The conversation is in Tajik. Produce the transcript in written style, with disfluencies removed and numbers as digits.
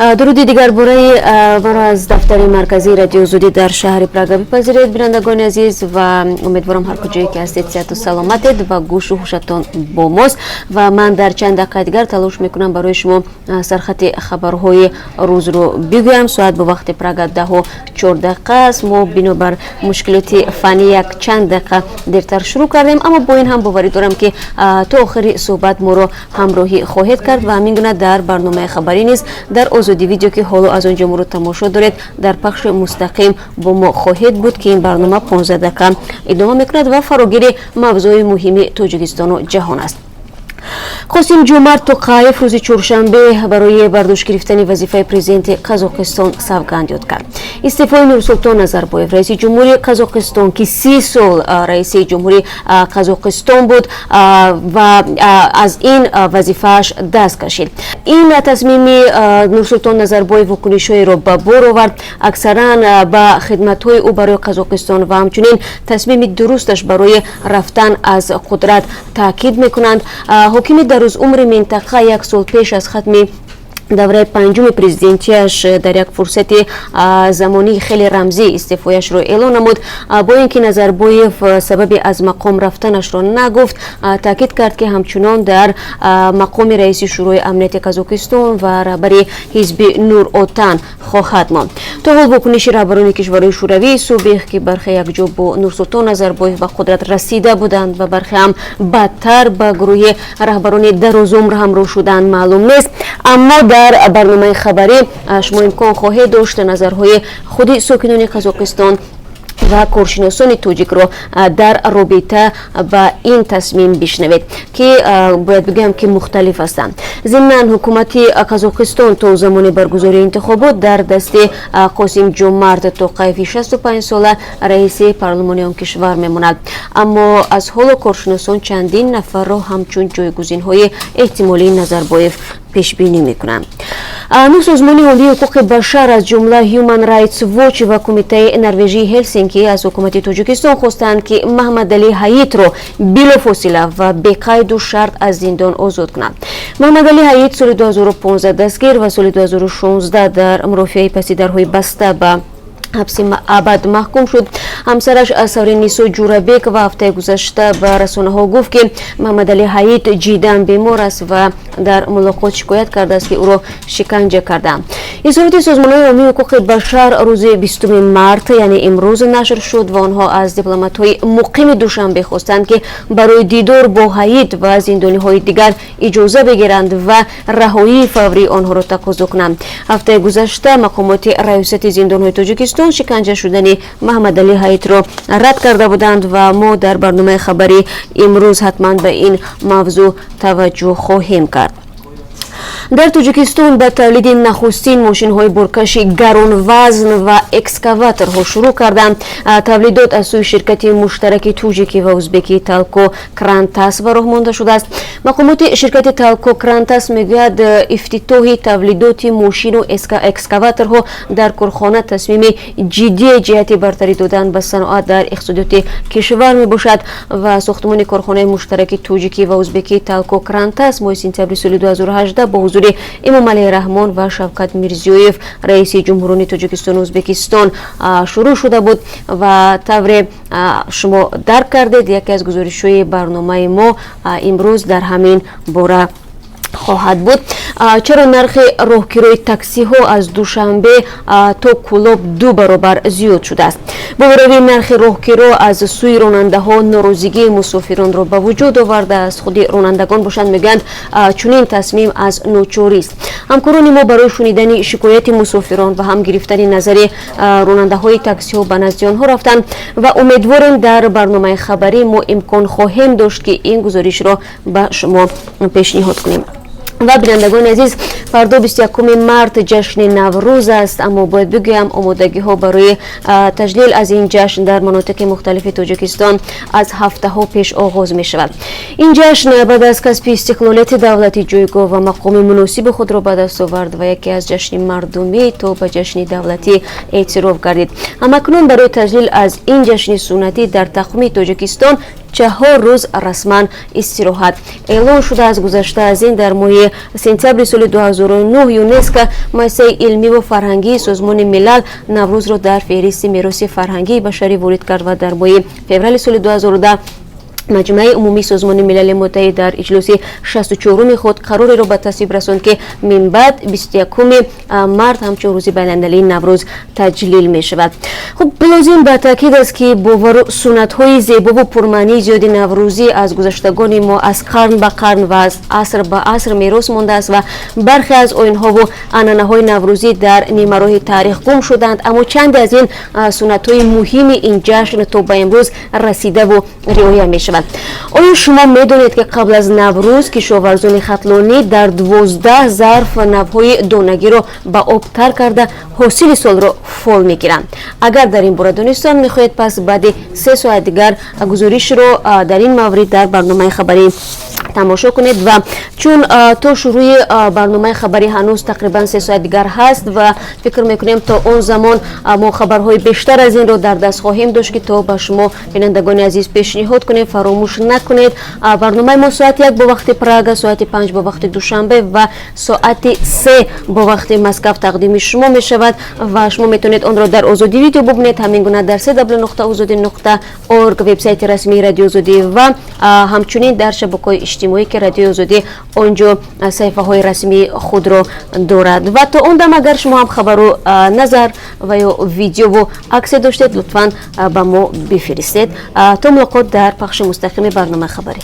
Дуруди дигар бораи маро аз дафтари марказии Радиои Озодӣ дар шаҳри Прага бипазиред, бинандагони азиз, ва умедворам, ҳар куҷое ки ҳастед, сиҳату саломатед ва гӯшу ҳушатон бо мост. Ва ман дар чанд дақиқаи дигар талош мекунам, барои шумо сархати хабарҳои рӯзро бигӯям. Соат бо вақти Прага 10:04 аст. Мо бинобар мушкилоти фаннӣ як чанд дақиқа дертар шурӯъ кардем, аммо бо ин ҳам боварӣ дорам, ки то охири суҳбат моро ҳамроҳӣ хоҳед кард. Ва ҳамин гуна дар барномаи хабарӣ низ дар Озодӣ Видео, ки ҳоло аз он ҷо моро тамошо доред, дар пахши мустақим бо мо хоҳед буд, ки ин барнома 15 дақиқа идома мекунад ва фарогири мавзӯи муҳими Тоҷикистону ҷаҳон аст. Қосим Ҷумарт Тоқаев рӯзи чоршанбе барои бардош гирифтани вазифаи президенти Қазоқистон савганд ёд кард. Истеъфои Нурсултон Назарбоев, раиси ҷумҳури Қазоқистон, ки 30 сол раиси ҷумҳури Қазоқистон буд ва аз ин вазифааш даст кашид. Ин тасмими Нурсултон Назарбоев вокунишҳоеро ба бор овард. Аксаран ба хидматҳои ӯ барои Қазоқистон ва ҳамчунин тасмими дурусташ барои рафтан аз қудрат таъкид мекунанд. Ҳокими дарозумри минтақа як сол пеш аз хатми давраи панҷуми президентияш дар як фурсати замонии хеле рамзӣ истеъфояшро эълон намуд. Бо ин ки Назарбоев сабаби аз мақом рафтанашро нагуфт, таъкид кард, ки ҳамчунон дар мақоми раиси Шӯрои амнияти Қазоқистон ва раҳбари ҳизби Нур Отан хоҳад монд. То ҳол вокуниши раҳбарони кишварҳои Шӯравии собиқ, ки бархе якҷо бо Нурсултон Назарбоев ба қудрат расида буданд ва бархе ҳам баъдтар ба гурӯҳи раҳбарони дарозумр ҳамроҳ шуданд, маълум нест. Аммо дар барномаи хабарӣ шумо имкон хоҳед дошт, назарҳои худи сокинони Қазоқистон ва коршиносони тоҷикро дар робита ба ин тасмим бишнавед, ки бояд бигӯям, ки мухталиф ҳастанд. Зимнан, ҳукумати Қазоқистон то замони баргузории интихобот дар дасти Қосим Ҷумарт Тоқаеви 65 сола, раиси парлумони он кишвар, мемонад. Аммо аз ҳоло коршиносон чандин нафарро ҳамчун ҷойгузинҳои эҳтимолии Назарбоев пешбинӣ мекунанд. Нӯ созмони ҳомии ҳуқуқи башар, аз ҷумла Human Rights Watch ва Кумитаи Норвежии Ҳелсинки, аз ҳукумати Тоҷикистон хостанд, ки Маҳмадалӣ Ҳаитро билофосила ва беқайду шарт аз зиндон озод кунанд. Маҳмадалӣ Ҳаит соли 2015 дастгир ва соли 2016 дар мурофиаи паси дарҳои баста ба ҳабси абад маҳкум шуд. Ҳамсараш Савринисо Ҷурабекова ҳафтаи гузашта ба расонаҳо гуфт, ки Маҳмадалӣ Ҳаит ҷиддан бемор аст ва дар мулоқот шикоят кардааст, ки ӯро шиканҷа кардаанд. Изҳороти созмонҳои ҳомии ҳуқуқи башар рӯзи 20 март, яъне имрӯз, нашр шуд ва онҳо аз дипломатҳои муқими Душанбе хостанд, ки барои дидор бо Ҳаит ва зиндониҳои дигар иҷоза бигиранд ва раҳоии фаврии онҳоро тақозо кунанд. Ҳафтаи гузашта мақомоти Раёсати зиндонҳои Тоҷикистон шиканҷа шудани Маҳмадалӣ Ҳаитро рад карда буданд. Ва мо дар барномаи хабарӣ имрӯз ҳатман ба ин мавзӯъ таваҷҷӯҳ хоҳем кард. Дар Тоҷикистон ба тавлиди нахустин мошинҳои боркаши гаронвазн ва экскаваторҳо шурӯъ карданд. Тавлидот аз сӯи ширкати муштараки тоҷикӣ ва узбекии Талко Крантас ба роҳ монда шудааст. Мақомоти ширкати Талко Крантас мегӯяд, ифтитоҳи тавлидоти мошину экскаваторҳо дар корхона тасмими ҷиддие ҷиҳати бартарӣ додан ба саноат дар иқтисодиёти кишвар мебошад. Ва сохтмони корхонаи муштараки тоҷикӣ ва узбекии Талко Крантас моҳи сентябри соли 2018 бо ҳузури Эмомалӣ Раҳмон ва Шавкат Мирзиёев, раиси ҷумҳурони Тоҷикистону Ӯзбекистон, шурӯъ шуда буд. Ва тавре шумо дарк кардед, яке аз гузоришҳои барномаи мо имрӯз дар ҳамин бора хоҳад буд. Чаро нархи роҳкирои таксиҳо аз Душанбе то Кӯлоб ду баробар зиёд шудааст? Болоравии нархи роҳкиро аз сӯи ронандаҳо норозигии мусофиронро ба вуҷуд овардааст. Худи ронандагон бошанд, мегӯянд, чунин тасмим аз ночорист. Ҳамкорони мо барои шунидани шикояти мусофирон ва ҳам гирифтани назари ронандаҳои таксиҳо ба назди онҳо рафтанд ва умедворем, дар барномаи хабарӣ мо имкон хоҳем дошт, ки ин гузоришро ба шумо пешниҳод кунем. Ва, бинандагони азиз, фардо, 21 март, ҷашни Наврӯз аст. Аммо бояд бигӯям, омодагиҳо барои таҷлил аз ин ҷашн дар манотиқи мухталифи Тоҷикистон аз ҳафтаҳо пеш оғоз мешавад. Ин ҷашн баъд аз касби истиқлолияти давлатӣ ҷойгоҳ ва мақоми муносиби худро ба даст овард ва яке аз ҷашни мардумӣ то ба ҷашни давлатӣ эътироф гардид. Ҳамакнун барои таҷлил аз ин ҷашни суннатӣ дар тақвими Тоҷикистон 4 рӯз расман истироҳат эълон шудааст. Гузашта аз ин, дар моҳи сентябри соли 2009 ЮНЕСКО, муассисаи илмиву фарҳангии Созмони Милал, Наврӯзро дар феҳристи мероси фарҳангии башарӣ ворид кард ва дар моҳи феврали соли 2010 Маҷмӯаи умумии Созмони Милали Муттаҳид дар иҷлоси 64-уми худ қарореро ба тасвиб расонд, ки минбаъд 21-уми март ҳамчун рӯзи байналмилалии Наврӯз таҷлил мешавад. Хуб, лозим ба таъкид аст, ки бовару суннатҳои зебову пурмаънии зиёди наврӯзӣ аз гузаштагони мо аз қарн ба қарн ва аз аср ба аср мерос мондааст ва бархе аз оинҳову анъанаҳои наврӯзӣ дар нимароҳи таърих гум шуданд, аммо чанде аз ин суннатҳои муҳими ин ҷашн то ба имрӯз расидаву риоя мешавад. Оё шумо медонед, ки қабл аз Наврӯз кишоварзони хатлонӣ дар 12 зарф навъҳои донагиро ба об тар карда, ҳосили солро фол мегиранд? Агар дар ин бора донистан мехоҳед, пас баъди 3 соат дигар гузоришро дар ин маврид дар барномаи хабарӣ тамошо кунед. Ва чун то шурӯи барномаи хабарӣ ҳанӯз тақрибан 3 соат дигар ҳаст ва фикр мекунем, то он замон мо хабарҳои бештар аз инро дар даст хоҳем дошт, ки то ба шумо, бинандагони азиз, пешниҳод кунем. Фаромӯш накунед, барномаи мо соати 1 бо вақти Прага, соати 5 бо вақти Душанбе ва соати 3 бо вақти Москав тақдими шумо мешавад ва шумо метавонед онро дар Озодӣ Видео бубинед, ҳамин гуна дар cw.ozodi.org, вебсайти расмии Радиои Озодӣ, ва ҳамчунин дар шабакаҳои иҷтимоӣ, ки Радиои Озодӣ он ҷо саҳифаҳои расмии худро дорад. Ва то он дам, агар шумо ҳам хабару назар ва ё видеову аксе доштед, лутфан ба мо бифиристед. То мулоқот дар пахши мустақими барномаи хабарӣ.